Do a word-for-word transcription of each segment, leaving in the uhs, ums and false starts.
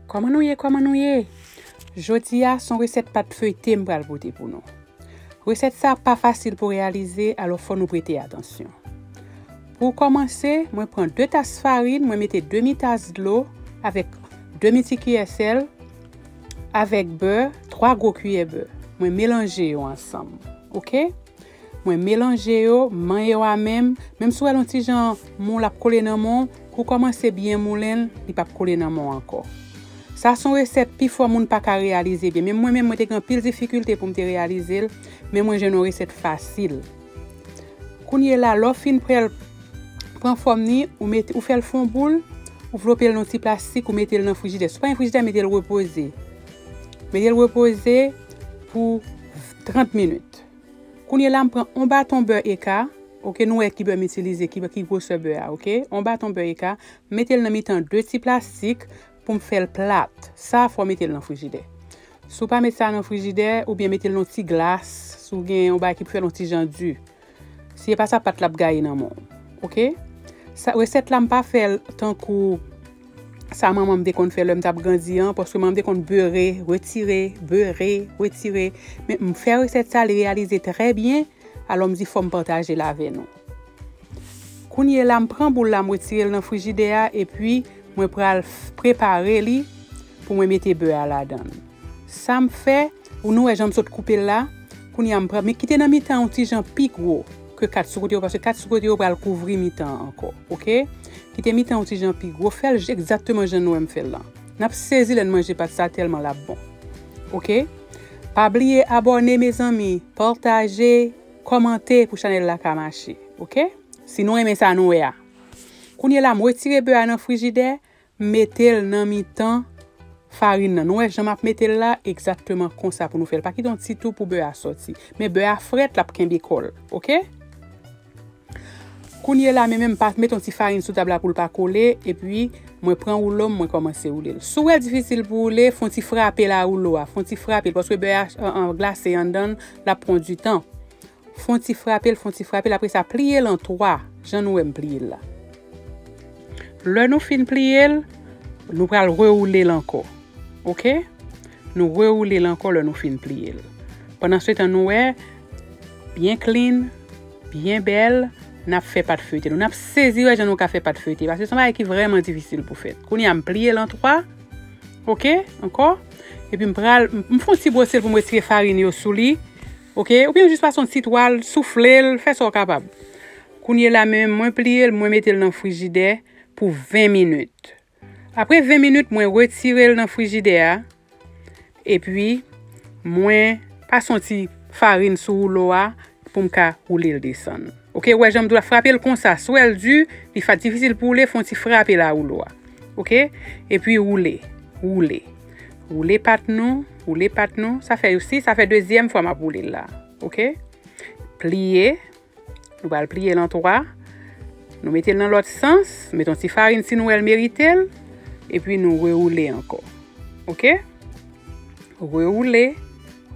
Kòman nou ye? Kòman nou ye? Jodi a, se yon resèt pat feyte m pral pote pou nou. Resèt sa pa fasil pou reyalize, alò fò nou prete atansyon. Pou kòmanse, mwen pran de tas farin, mwen mete demi tas dlo avèk demi ti kiyè sèl, avèk bè, twa gwo kiyè bè. Mwen melanje yo ansanm. Oke? Mwen melanje yo, m manyen yo a men m. Menm si w wè l yon ti jan mou, l ap kole nan men w, kou w kòmanse byen moulen l, li p ap kole nan men w ankò. Sa se yon resèt pifò moun pa ka reyalize byen. Menm mwen menm, mwen te gen anpil difikilte pou m te reyalize l, men mwen jwenn yon resèt fasil. Kounye la, lè w fin prè l pran fòm ni, ou mete, ou fè l fè yon boul, ou vlope l nan yon ti plastik, ou mete l nan frijidè. Si w pa gen frijidè, mete l repoze. Mete l repoze pou trant minit. Kounye la, m pran yon baton bè eka, oke, nou wè ki bè m itilize, ki, ki gwosè bè a, oke? Yon baton bè eka, m mete l nan mitan de ti plastik pou m fè l plat. Sa, fò w mete l nan frijidè. Si w pa met sa nan frijidè, oubyen mete l nan ti glas, si w gen yon bagay ki pou fè l yon ti jan di. Si se pa sa, pat la ap gaye nan men w. Oke? Sa, resèt la, m pa fè l tankou sa manman m te konn fè lè m t ap grandi an, paske manman m te konn bere, retire, bere, retire. Men m fè resèt sa, li reyalize trè byen, alò m di fò m pataje l avè nou. Kounye la, m pran boul la, m retire l nan frijidè a, epi mwen pral f- prepare li pou mwen mete bè a ladan l. Sa m fè, ou nou wè jan m sot koupe l la, kounye a m pran, men kite nan mitan yon ti jan pi gwo ke kat sou kote yo, paske kat sou kote yo pral kouvri mitan an ankò, oke? Kite mitan yon ti jan pi gwo, fè l egzakteman jan nou wè m fè l lan. N ap sezi lè n manje pat sa tèlman l ap bon. Oke? Pa bliye abòne, mezanmi, pataje, kòmante pou chanèl la ka mache. Oke? Si nou renmen sa nou wè a. Kounye la, m retire bè a nan frijidè, m mete l nan mitan farin nan. Nou wè jan m ap mete l la, egzakteman konsa pou nou fè l. Pa kite yon ti tou pou bè a sòti. Men bè a frèt, l ap kenbe kò l. Oke? Kounye la, men menm pa mete yon ti farin sou tab la pou l pa kole, epi mwen pran woulo m, mwen kòmanse woule l. Si w wè l difisil pou woule, fè yon ti frape la woulo a, fè yon ti frape l, paske bè a an, an glase anndan l, l ap pran di tan. Fè yon ti frape l, fè yon ti frape l, apre sa, pliye l an twa, jan nou wè m pliye l la. Lè nou fin pliye l, nou pral rewoule l ankò. Oke? Nou rewoule l ankò lè nou fin pliye l. Pandansetan, nou wè, byen clean, byen bèl, n ap fè pat feyte nou. N ap sezi wè jan nou ka fè pat feyte, paske se yon bagay ki vrèman difisil pou fèt. Kounye a, m pliye l an twa, oke, ankò. Epi m pral, m m fè yon ti bwose l pou m retire farin yo sou li, oke. Oubyen w jis pase yon ti twal, soufle l, fè sa w kapab. Kounye la menm, mwen pliye l, mwen mete l nan frijidè pou ven minit. Apre ven minit, mwen retire l nan frijidè a, epi mwen pase yon ti farin sou woulo a pou m ka woule l desann. Oke, w wè jan m di w la, frape l konsa, si w wè l di, li fa difisil pou woule, fè yon ti frape la woulo a. Oke? Epi woule, woule. Woule pat nou, woule pat nou. Sa fè osi, sa fè dezyèm fwa m ap woule l la. Oke? Pliye, nou pral pliye l an twa. Nou mete l nan lòt sans, mete yon ti farin si nou wè l merite l, epi nou rewoule ankò. Oke? Rewoule,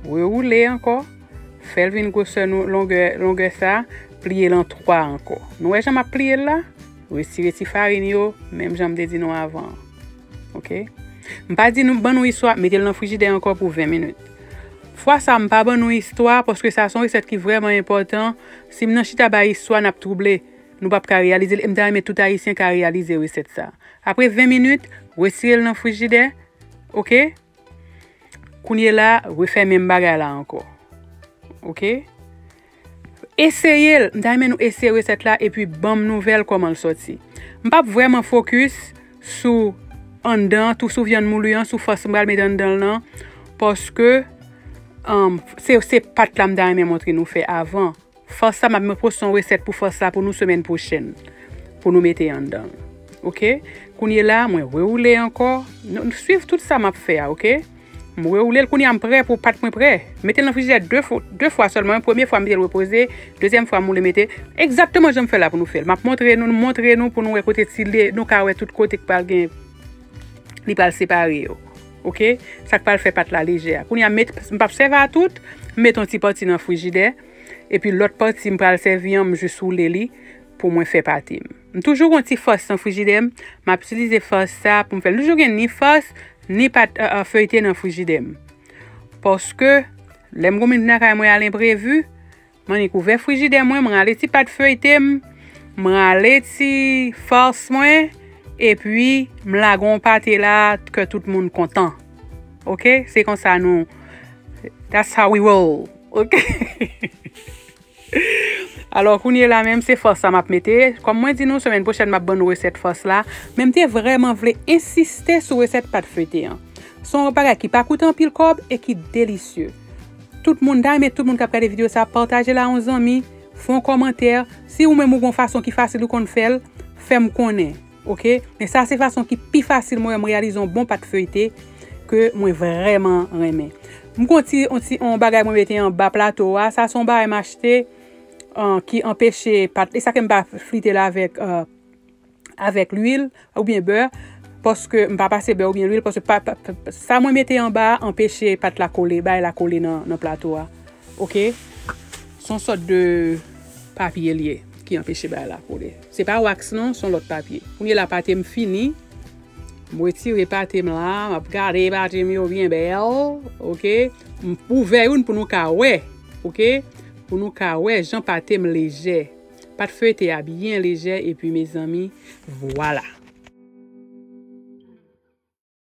rewoule ankò. Fè l vin gwosè nou, longè, longè sa, pliye l an twa ankò. Nou wè jan m ap pliye l la? Retire ti farin yo, menm jan m te di nou avan an. Oke? M pa di nou, ban nou istwa, mete l nan frijidè ankò pou ven minit. Fwa sa, m pa ban nou istwa, paske sa se yon resèt ki vrèman enpòtan. Si m nan chita bay istwa, n ap twouble. Nou p ap ka reyalize l, e m ta renmen tout Ayisyen ka reyalize resèt sa. Apre ven minit, retire l nan frijidè, oke? Kounye la, refè menm bagay la ankò. Oke? Eseye l. M ta renmen nou eseye resèt la epi ban m nouvèl kòman l sòti. M p ap vrèman fokis sou anndan, tou sou vyann mouli an, sou fòs m pral met anndan l lan, paske, um, se, se pat la m ta renmen montre nou fè avan. Fòs sa, m ap poste yon resèt pou fòs sa pou nou semèn pwochèn, pou nou mete anndan l. Oke? Kounye la, mwen rewoule ankò. Nou, nou swiv tout sa m ap fè a, oke? M rewoule l, kounye a m prè pou pat mwen prè. M mete l nan frijidè de fo-, de fwa sèlman. Premye fwa m mete l repoze, dezyèm fwa m woule mete. Egzakteman jan m fè la pou nou fè l. M ap montre nou, montre nou pou nou wè kote ti le, nou ka wè tout kote k pral gen, li pral separe yo. Oke? Sa k pral fè pat la lejè a. Kounye a m met, m p ap sèvi a tout, m met yon ti pati nan frijidè, epi lòt pati m pral sèvi an, m jis woule li pou mwen fè pate m. M toujou gon ti fòs nan frijidè m, m ap itilize fòs sa pou m fè l. Nou toujou gen ni fòs, ni pat uh, uh, feyte nan frijidè m. Paske, lè m goumen vin lakay mwen a lenprevi, m annik ouvè frijidè mwen, m rale ti pat feyte m, m rale ti fas mwen, epi m lage yon pate la ke tout moun kontan. Oke? Se konsa nou, that's how we roll. Oke? Alò, kounye la menm, se fas sa m ap mete. Kòm mwen di nou, semèn pwochèn, m ap ban nou resèt fas la. Men m te vrèman vle ensiste sou resèt pat feyte an. Se yon bagay ki pa koute anpil kòb e ki delisye. Tout moun, dayè, tout moun k ap gade videyo sa, pataje l a yon zanmi, fè yon kòmantè. Si ou menm ou gen yon fason ki fasil ou konn fè l, fè m konnen. Oke? Men sa se fason ki pi fasil mwen wè m reyalize yon bon pat feyte ke mwen vrèman renmen. M gon ti, yon ti, yon bagay mwen mete anba plato a. Sa se yon bagay m achte, uh, ki anpeche pat. E sa ke m pa flite l avèk, uh, avèk lwil oubyen bè. Paske m pa pase bè oubyen lwil. Paske pa, pa, pa, sa mwen mete anba a anpeche pat la kole, bagay la kole nan, nan plato a. Oke? Se yon sòt de papye l ye ki anpeche bagay la kole. Se pa wax non, se yon lòt papye. Kounye la pate m fini. M retire pate m la, m ap gade pate m yo byen bèl. Oke? M ouvè youn pou nou ka wè. Oke? Pou nou ka wè jan pate m lejè. Pat feyte a byen lejè epi mezanmi, vwala.